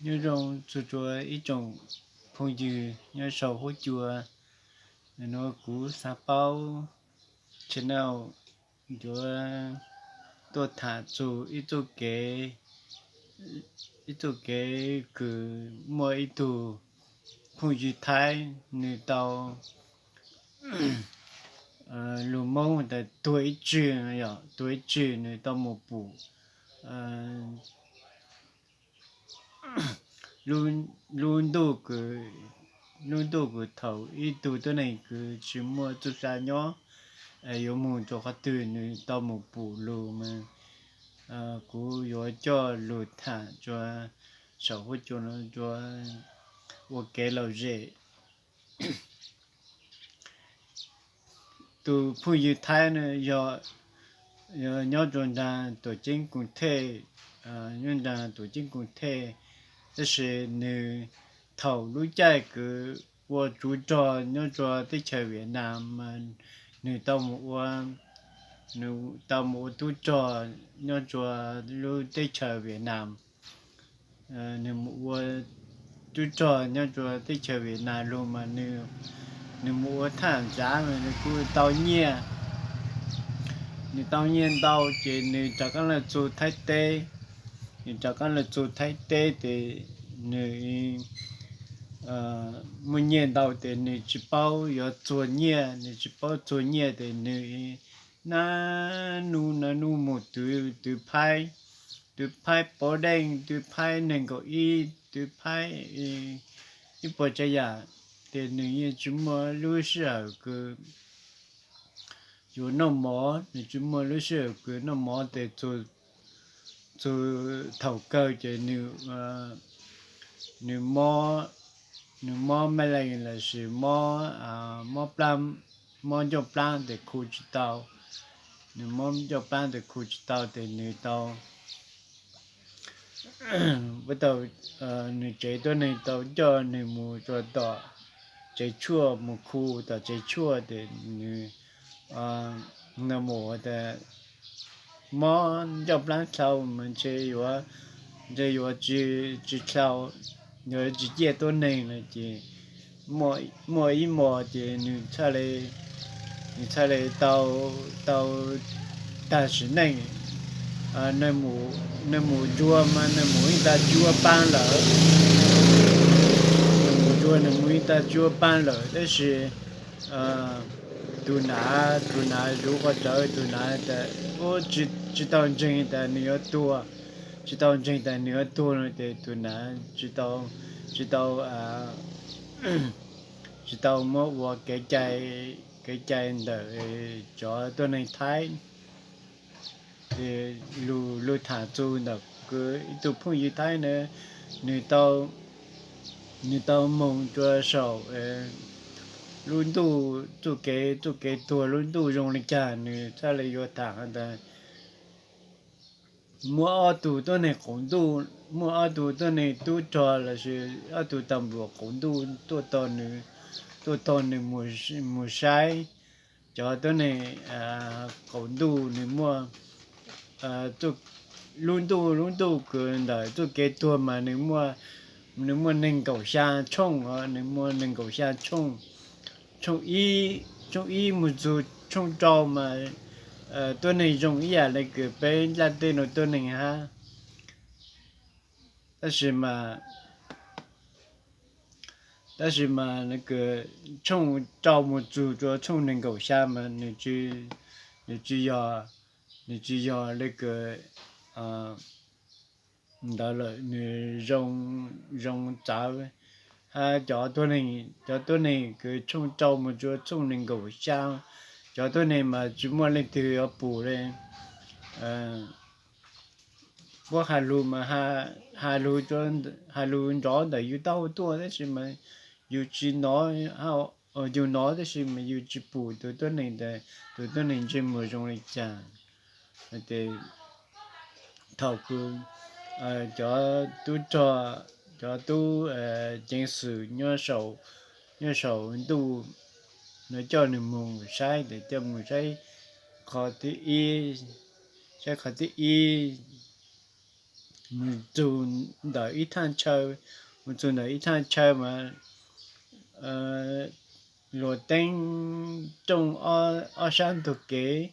Nyob zoo txhua txhua ib tsoom phooj ywg nyob saum huab cua. Nuav kuv xav paub channel yuav tuaj tham txug ib txuj kev, ib txuj kev kws muaj ib tug phooj ywg Thaib, nwg tau lug Moob tas tuag ib tsug, tuag ib tsug nwg tau mus pum lub ntuj, lub ntuj kws thaum ib tug tuab neeg kws tsis muaj txuj sa nyob yuav moog rua qhov twg nwg tau mus pum lug mas kuv yuav coj lug tham rua saum huab cua nuav rua ua kev lom zem. Tus phooj ywg Thaib nuav yog nyob rua nraag tuam ceeb koom thej, nyob nraag tuam ceeb koom thej, tab sis nwg thaum lub caij kws ua tsuv rog nyob rua teb chaws Vietnam mas nwg tau mus ua, nwg tau mus ua tub rog nyob rua lub teb chaws Vietnam. Nwg mus ua tub rog nyob rua teb chaws Vietnam lug mas nwg mus ua thaj nraav mas nwg kuj tau nyiaj, nwg tau nyiaj ntau ces nwg rov qaab lug txug Thaib teb. Nwg rov qaab lug txug Thaib teb tes nwg muaj nyiaj ntau tes nwg tsis paub yuav txuag nyiaj, nwg tsis paub txuag nyiaj tes nwg naj nub naj nub mus twv, twv phaib, twv phaib pov deej, twv phaib neeg nkaum ib, twv phaib ib puas tsav yam, tes nwg yeej tsis muaj lub sij hawm kws yuav noj mov, nwg tsis muaj lub sij hawm kws noj mov tes txug thaum kawg ces nwg mob, nwg mob maj leej lossis mob, mob plab, mob ncauj plab tes khu tsis tau. Nwg mob ncauj plab tes khu tsis tau tes nwg tau, tau, nwg tsev tuab neeg tau coj nwg mus rua tom tsev tshuaj, mus khu tom tsev tshuaj tes nwg nug mus tas mob ncauj plab dlhau mas ntshe yuav, ntshe yuav tsis dlhau, yuav tsis ciaj tuab neeg no ces muaj ib mos ces nwg txhaj le, nwg txhaj le tau, tau tag sim neej. Nwg mus ntsuag mas nwg mus ib tag cuaj paab lawm, nwg mus ntsuag nwg mus ib tag cuaj paab lawm tab sis tus nav, tus nav zuv qhov rawv, tus nav tas tsis tau ntseeg tas nwg yuav tuag, tsis tau ntseeg tas nwg yuav tuag no ces tus nav tsis tau, tsis tau, tsis tau muab ua kev cai, kev cai ntawm cov tuab neeg Thaib. Ces lug, lug tham txug ntawm kuv ib tug phooj ywg Thaib na, nwg tau, nwg tau moog rua saum lub ntuj, txuj kev, txuj kev tuag lub ntuj zoo le caag, nwg txhaj le yuav tham has tas muaj ob tug tuab neeg qaum ntuj, muaj ob tug tuab neeg tub rog lossis ob tug tas npluam qaum ntuj tuaj tog nwg, tuaj tog nwg mus saib. Cov tuab neeg qaum ntuj nwg muaj, lub ntuj, lub ntuj kws ntawm txuj kev tuag mas nwg muaj, nwg muaj neeg nkaum xya tshooj, nwg muaj neeg nkaum xya tshooj. Tshooj ib, tshooj ib mus txug tshooj rau mas tuab neeg zoo ib yam le kws peb nplaj teb nuav tuab neeg hab. Tab sis mas, tab sis mas kws tshooj rau mus txug rua tshooj neeg nkaum xya mas nwg tsis, nwg tsis yog, nwg tsis yog le kws ntawd lawm, nwg zoo, zoo txawv. Hab cov tuab neeg, cov tuab neeg kws tshooj rau mus rua tshooj neeg nkaum xya, cov tuab neeg mas tsis muaj leej twg yuav pum le. Puab has lug mas has lug, has lug nrov ntawm yug taub hau tuaj tab sis mas yug tsis nov, yug nov tab sis mas yug tsis pum tug tuab neeg, tug tuab neeg ntsej muag zoo le caag. Ces thaum kws cov tub rog, cov tub ceev xwm nyob saum, nyob saum ntuj nuav coj nwg moog saib, tes coj moog saib qhov thib ib, saib qhov thib ib, mus txug ntawm ib thaj chaw, mus txug ntawm ib thaj chaw mas luag teeb rooj ob sab ntug kev,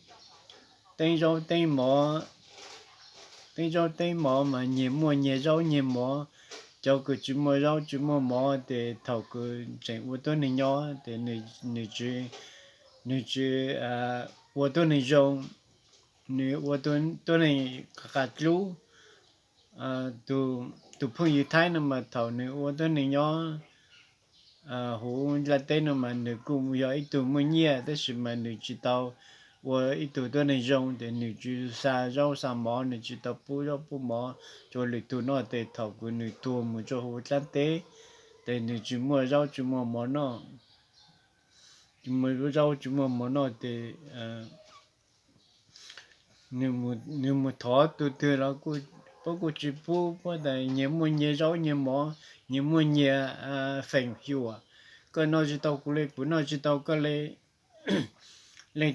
teeb zaub teeb mov, teeb zaub teeb mov mas nyias muaj nyias zaub nyias mov. Cov kws tsis muaj zaub tsis muaj mov ces thaum kws tseem ua tuab neeg nyob ces nws tsis, nws tsis ua tuab neeg zoo, nws ua tuab neeg qas dlub. Tus phooj ywg Thaib no mas thaum nws ua tuab neeg nyob huv nplaj teb no mas nws kuj yog ib tug muaj nyiaj tab sis mas nws tsis tau ua ib tug tuab neeg zoo ces nws tsis xa zaub xa mov, nws tsis tau pub zaub pub mov rua lwm tug noj ces thaum kws nws tuag mus rua huv dlaab teb ces nws tsis muaj zaub tsis muaj mov noj, tsis muaj zaub tsis muaj mov noj ces nws mus thov tug twg los puab kuj tsis pub, puab tas nyias muaj nyias zaub nyias mov, nyias muaj nyias feem xyuam. Koj noj tsis tau kuv le, kuv noj tsis tau koj le. Leej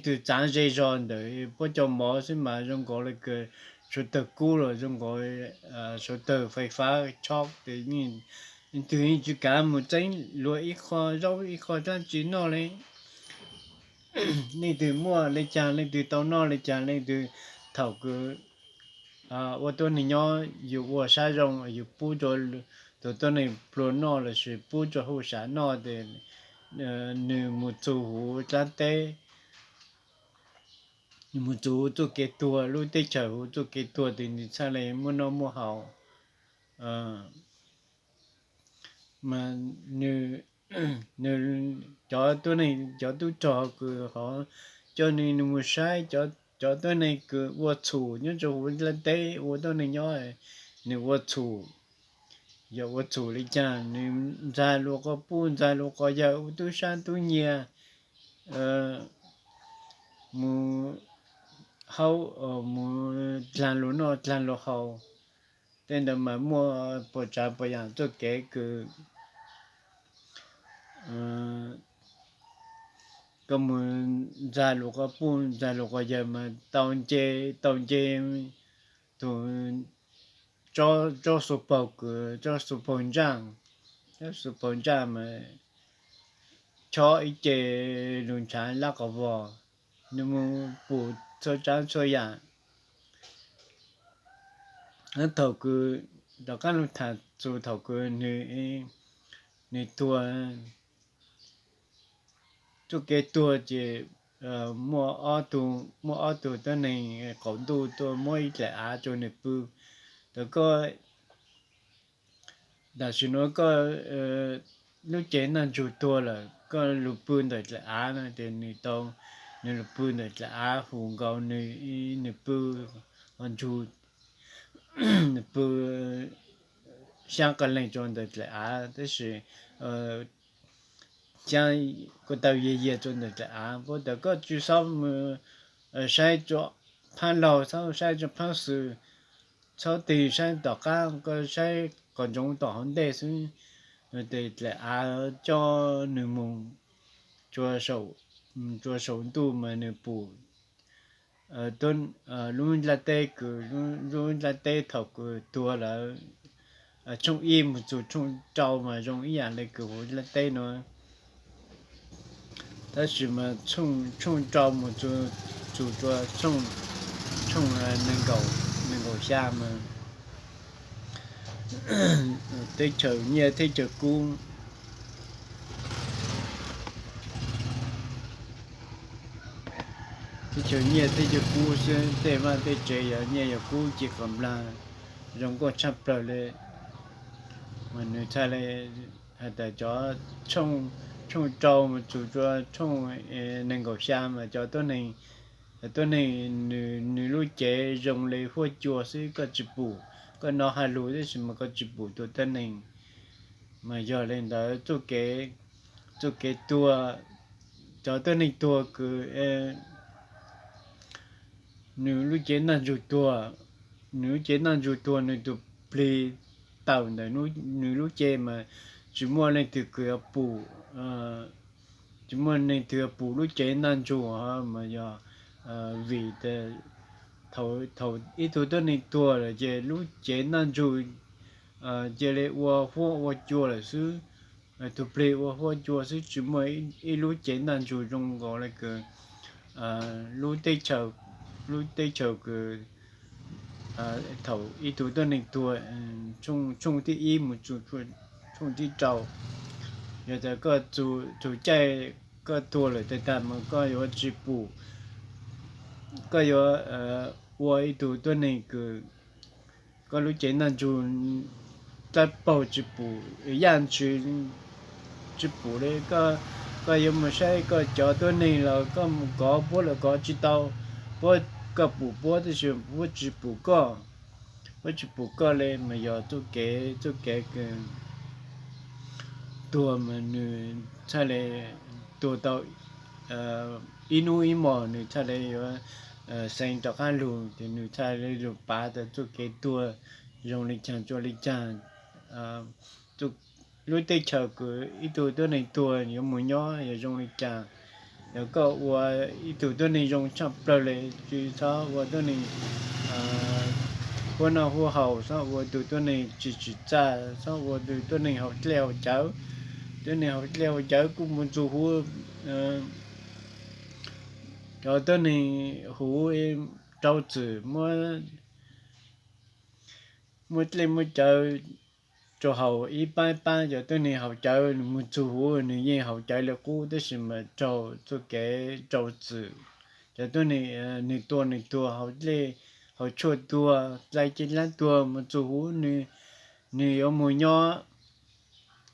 twg txaav ze zog ntawm puab cov mov xwb mas zoo nkaus le kws suav tawg kub los zoo nkaus suav tawg fais fab chob ces leej twg yeej tsis kav mus txeeb luag ib qho zaub ib qho dlaab tsi noj le. Leej twg muaj le caag leej twg tau noj le caag leej twg. Thaum kws ua tuab neeg nyob yug ua sab zoo yug pub rua tus tuab neeg pluag noj lossis pub rua huj sam noj ces nws mus txug huv dlaab teb, mus txug huv txuj kev tuag, lub teb chaws huv txuj kev tuag ces nws txhaj le muaj noj muaj haus. Mas nws, nws, cov tuab neeg, cov tub rog kws hov coj nws, nws mus saib cov tuab neeg kws ua txhum nyob rua huv dlaab teb ua tuab neeg nyob, nws ua txhum. Yog ua txhum le caag nws ntxag luas quas puj ntxag luas quas yawg ua tub sab tub nyiag mus haub, mus dlaag luas noj dlaag luas haus. Tej ntawd mas muaj puas tsaav puas yaam txuj kev kws koj mus ntxag luas quas puj ntxag luas quas yawg mas tau nce, tau nce tug tsob xuv paug kws tsob xuv paug ntsaaj, tsob xuv paug ntsaaj mas chob ib ce lug nrhav lab qhov vog, nws mus pum txhua tsaav txhua yaam. Thaum kws rov qaab lug tham txug thaum kws nws tuag, txuj kev tuag ces muaj ob tug tuab neeg qaum ntuj tuaj muab ib dlaim av rua nws pw. Thaum koj, tam sim nuav koj lub cev naj ntsug tuag lawm koj lug pw ntawm dlaim av no ces nws tau, nws lug pw ntawm dlaim av hum nkaus nws, nws pw ntsug, nws pw xyaab qee leeg rua ntawm dlaim av tab sis xyaab ko taw yiag yiag rua ntawm dlaim av. Puab tas koj tsi xob mus saib rua phaab laug, xob saib rua phaab xwm, txhob tig saib tom qaab, koj saib qhov ntsoov tom hauv ntej xwb. Tes dlaim av coj nws mus rua saum ntuj mas nws pum lub nplaj teb kws, lub nplaj teb thaum kws tuag lawm, tshooj ib mus txug tshooj rau mas zoo ib yaam le kws huv nplaj teb nuav. Tab sis mas tshooj rau mus txug rua tshooj nees nkaum xya mas teb chaws nyiaj teb chaws kub, teb chaws nyiaj teb chaws kub xwb, tej vaaj tej tsev yog nyiaj yog kub ci qos nplaag zoo nkauj tshaj plawg le. Mas nws txhaj le has tas cov tshooj rau mus txug rua tshooj nees nkaum xya mas cov tuab neeg, tuab neeg nws lub cev zoo le huab cua xwb, koj tsi pum, koj nov has lug tab sis mas koj tsi pum tus tuab neeg. Mas yog le ntawd txuj kev tuag, cov tuab neeg tuag kws nws lub cev ntaj ntsug tuag, nws lub cev ntaj ntsug tuag nws tus plig tawm ntawm nws lub cev mas tsis muaj leej twg kws yuav pum, tsis muaj leej twg yuav pum lub cev ntaj ntsug mas yog vim tas thaum ib tug tuab neeg tuag lawm ces lub cev ntaj ntsug cia li ua huab ua cua lawm xwb, tus plig ua huab cua xwb, tsis muaj ib lub cev ntaj ntsug zoo nkaus li kws lub teb chaws, lub teb chaws kws thaum ib tug tuab neeg tuag, tshooj thib ib mus tshooj thib rau. Yog tas koj txug caij koj tuag lawm tag tag mas koj yuav tsis pum, koj yuav ua ib tug tuab neeg kws koj lub cev ntaj ntsug dlab paug tsis pum, yaj ntshis tsis pum li. Koj yuav mus saib koj cov tuab neeg los koj mus kov puab los kov tsis tau, puab, koj pum puab tab sis puab tsis pum koj, puab tsis pum koj li. Mas yog txuj kev, txuj kev kws tuag mas nws txhaj li tuag tau ib hnub ib hmos nws txhaj li yuav xeev rov qab lug, ces nws txhaj li lug pav tas txuj kev tuag zoo li caag, txuj li caag, lub teb chaws kws ib tug tuab neeg tuag yuav mus nyob yog zoo li caag. Yog koj ua ib tug tuab neeg zoo tshaj plawg li, tsis txhob ua tuab neeg huab noj huab haus, txhob ua tug tuab neeg tsis tsim txaj, txhob ua tug tuab neeg haus dlej haus cawv. Tuab neeg haus dlej haus cawv kuj mus txug huv, cov tuab neeg huv rau txim, muab dlej muab cawv rau haus ib pab ib pab. Cov tuab neeg haus cawv nws mus txug huv nws yeej haus cawv li qub tab sis mas raug txuj kev rau txim. Cov tuab neeg, nws tuag nws tuag haus dlej haus tshuaj tuag, dlai caj dlaab tuag, mus txug huv nws yuav mus nyob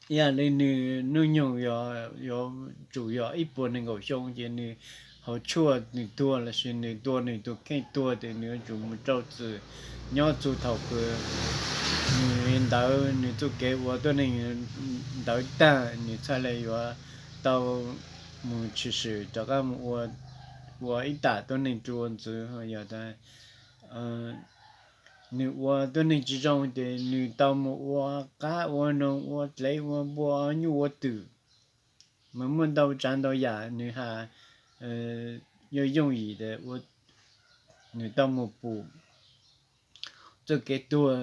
ib yam li nws hnub nyoog yuav tsum yog ib puas nees nkaum xyoo ces nws haus tshuaj nws tuag lossis nws tua nws tus kheej tuag ces nws yuav tsum mus rau txim nyob txug thaum kws nws ntawd nws txuj kev ua tuab neeg ntawd tag, nws txhaj li yuav tau mus tshwm sim rov qab mus ua ib tam tuab neeg rua ntxiv. Yog tas nws ua tuab neeg tsis zoo ces nws tau mus ua qab ua noog, ua dlev ua npua, nyuj ua twm, mas muaj ntau tsav ntau yam nws has yooj yooj yim tas nws tau mus pum txuj kev tuag,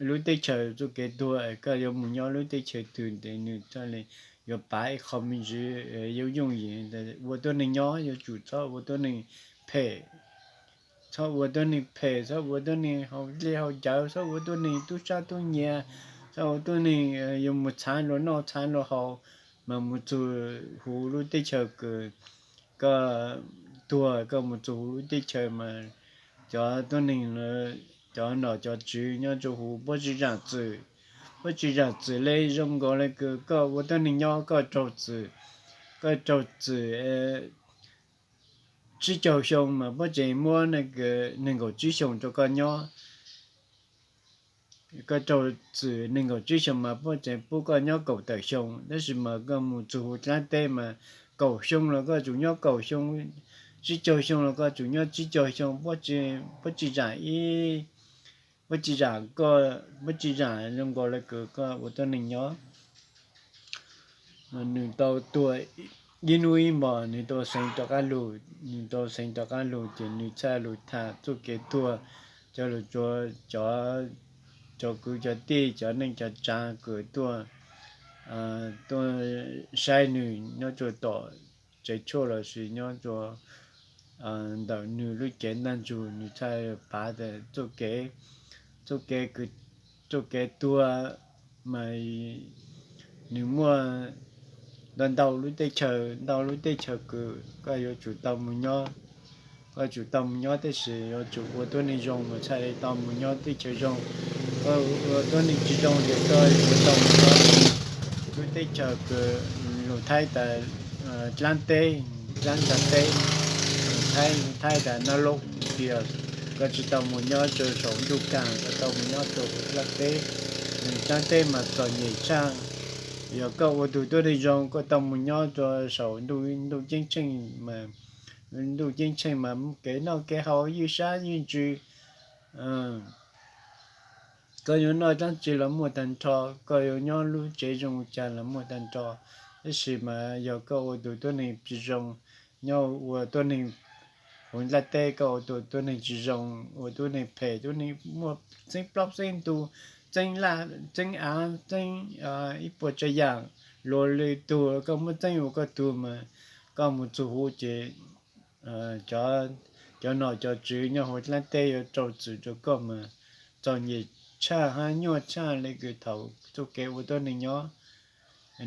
lub teb chaws txuj kev tuag, koj yuav mus nyob lub teb chaws twg ces nws txhaj li yuav pav ib qho me ntsis yooj yooj yim. Ua tuab neeg nyob yuav tsum txhob ua tuab neeg phem, txhob ua tuab neeg phem, txhob ua tuab neeg haus dlej haus cawv, txhob ua tuab neeg tub sab tub nyiag, txhob ua tuab neeg yuav mus txhav luag noj txhav luag haus. Mas mus txug huv lub teb chaws kws koj tuag, koj mus txug huv lub teb chaws mas cov tuab neeg, cov nom cov tswv nyob rua huv puab tsis zaam txim, puab tsis zaam txim li. Zoo nkaus li kws koj ua tuab neeg nyob koj raug txim, koj raug txim tsib caug xyoo mas puab tseem muab nees nkaum tsib xyoo rau koj nyob. Koj raug txim nees nkaum tsib xyoo mas puab tseem pub koj nyob kaum tawm xyoo, tab sis mas koj mus txug huv dlaab teb mas kaum xyoo los koj tsum nyob kaum xyoo, tsib caug xyoo los koj tsum nyob tsib caug xyoo, puab tsis zaam ib, puab tsis zaam koj, puab tsis zaam zoo nkaus li kws koj ua tuab neeg nyob. Nws tau tuag ib hnub ib hmos nws tau xeev rov qab lug, nws tau xeev rov qab lug ces nws txhaj lug tham txuj kev tuag coj lug rua cov kwv cov tij, cov neej cov tsaav kws tuaj, tuaj saib nws nyob rua tom tsev tshuaj lossis nyob rua ntawm nws lub cev ntaj ntsug, nws txhaj pav tas txuj kev, txuj kev kws, txuj kev tuag mas nws muaj ntau ntau lub teb chaws, ntau lub teb chaws kws koj yuav tsum tau mus nyob. Koj tsum tau mus nyob tab sis yuav tsum ua tuab neeg zoo mas txhaj li tau mus nyob teb chaws zoo. Koj ua tuab neeg tsis zoo ces koj yuav tau mus nyob lub teb chaws kws lus Thaib tas dlaab teb, dlaab ntaag teb, Thaib, Thaib tas nab lub, koj tsis tau mus nyob rua saum ntuj kaag, koj tau mus nyob rua huv dlaab teb. Dlaab teb mas txom nyem tshaj. Yog koj ua tug tuab neeg zoo koj tau mus nyob rua saum ntuj ceeb tsheej mas, ntuj ceeb tsheej mas kev noj kev haus ywj sab ywj ntsws. Koj yuav noj dlaab tsi los muaj taag nrho, koj yuav nyob lub tsev zoo caag los muaj taag nrho. Tab sis mas yog koj ua tug tuab neeg tsis zoo, nyob ua tuab neeg Hauv nplaj teb koj ua tus tuab neeg tsis zoo, ua tuab neeg phem, tuab neeg muaj txeeb plaub txeeb ntug, txeeb laj txeeb av, txeeb ib puas tsav yam, luag lwm tug koj muab txeeb ua koj tug mas koj mus txug huv ces cov nom cov tswv nyob huv dlaab teb yuav rau txim rau koj mas. Txom nyem tshaj hab nyuaj tshaj le kws thaum txuj kev ua tuab neeg nyob.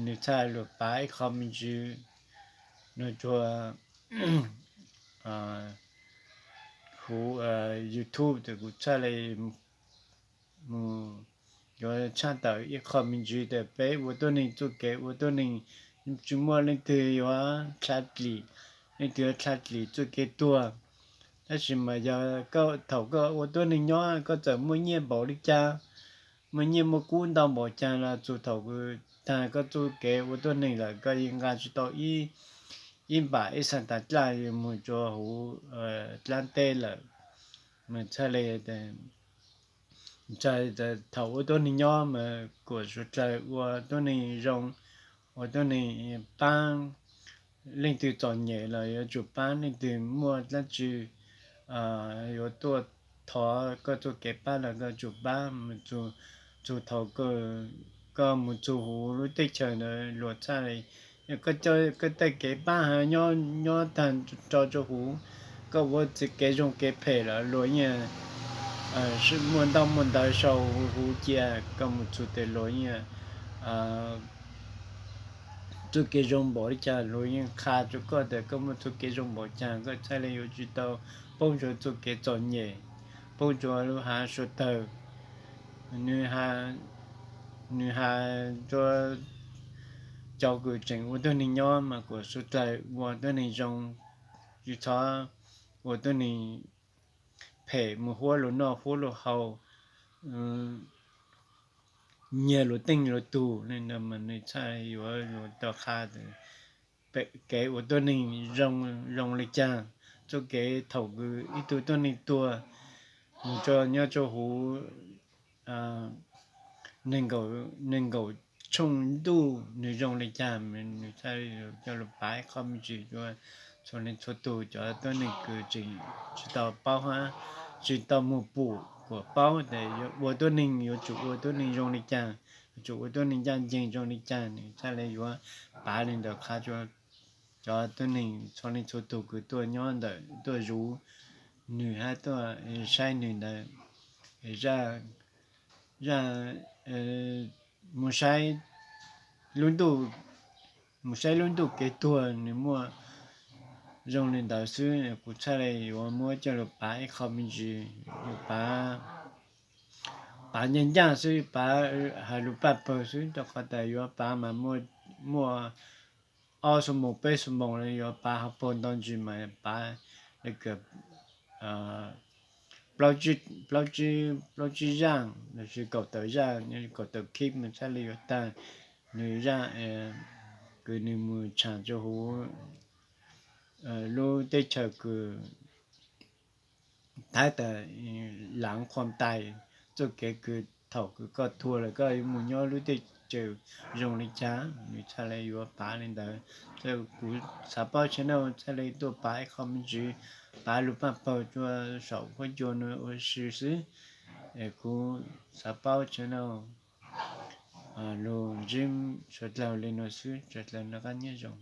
Nwg txhaj lug pav ib qho me ntsis, nwg tsuas huv YouTube tas kuv txhaj le mus yuav tshaj tawm ib qho me ntsis tas peb ua tuab neeg txuj kev ua tuab neeg tsis muaj leej twg yuav dlha dlim, leej twg yuav dlha dlim txuj kev tuag. Tab sis mas yog thaum koj ua tuab neeg nyob koj txawm muaj nyiaj npaum li cas, muaj nyiaj muaj kub ntau npaum cas los txug thaum kws tag koj txuj kev ua tuab neeg lawm koj yeej nqa tsis tau ib npam ib xas tas dlaj mus rua huv dlaab teb lawm. Mas txhaj le thaum ua tuab neeg nyob mas kuas suav dlawg ua tuab neeg zoo, ua tuab neeg paab. Leej twg txom nyem los yuav tsum paab, leej twg muaj dlaab tsi yuav tuaj thov koj txuj kev paab los koj tsum paab. Txug thaum koj mus txug huv lub teb chaws ntawd luag txhaj le, koj tej kev paab has nyob tag rau huv, koj ua txuj kev zoo kev phem los luag yeej muaj ntaub muaj ntawv sau huv cia. Koj mus txug tes luag yeej txuj kev zoo npaum li cas luag yeej qha rua koj tas koj muaj txuj kev zoo npaum cas, koj txhaj le yuav tsis tau poob rua txuj kev txom nyem, poob rua lub hav suav dlawg. Nwg has rua cov kws tseem ua tuab neeg nyob mas kuas suav dlawg ua tuab neeg zoo, tsis txhob ua tuab neeg phem mus huab luag noj huab luag haus, nyiag luag teej luag tug le ntawd mas nwg txhaj yuav yuav tau qha kev ua tuab neeg zoo li cas. Txuj kev thaum kws ib tug tuab neeg tuag mus rua nyob rua huv nees nkaum tshooj ntuj nwg zoo li cas, nwg txhaj coj lug pav ib qho me ntsis rua txhua leej txhua tug. Cov tuab neeg kws tseem tsis tau paub hab tsis tau moog pum kuas paub tas ua tuab neeg yuav tsum ua tuab neeg zoo li cas, yuav tsum ua tuab neeg ncaj nceeg zoo li cas, nwg txhaj le yuav pav le ntawd qha rua cov tuab neeg txhua leej txhua tug kws tuaj nyob ntawm tuaj zuv nwg hab tuaj saib nwg ntawd. Zaj, zaj mus saib lub ntuj, mus saib lub ntuj kev tuag nwg muaj zoo li ntawd xwb. Kuv txhaj le yuav muab coj lug pav ib qho me ntsis, pav, pav ncaj ncaj xwb, pav has lug paj pawg xwb, rau qhov tas yuav pav mas muaj ob xuab moos peb xuab moos le, yuav pav hauv paug ntau ntsis mas pav le kws plaub tsib, plaub tsib zaj lossis kaum tawm zaj, kaum tawm clip mas txhaj le yuav tag. Nwg zaj kws nwg mus tshaam rua huv lub teb chaws kws tab tas lav qhuam tais, txuj kev kws thaum kws koj tuag lawm koj yuav mus nyob lub teb chaws zoo li cas, nwg txhaj le yuav pav le ntawd. Kuv xav paub channel txhaj le tuaj pav ib qho me ntsis, pav lug paj pawg rua saum huab cua no ua si xwb. Kuv xav paub channel lug ntsib suav dlawg le no xwb, suav dlawg noj qab nyob zoo.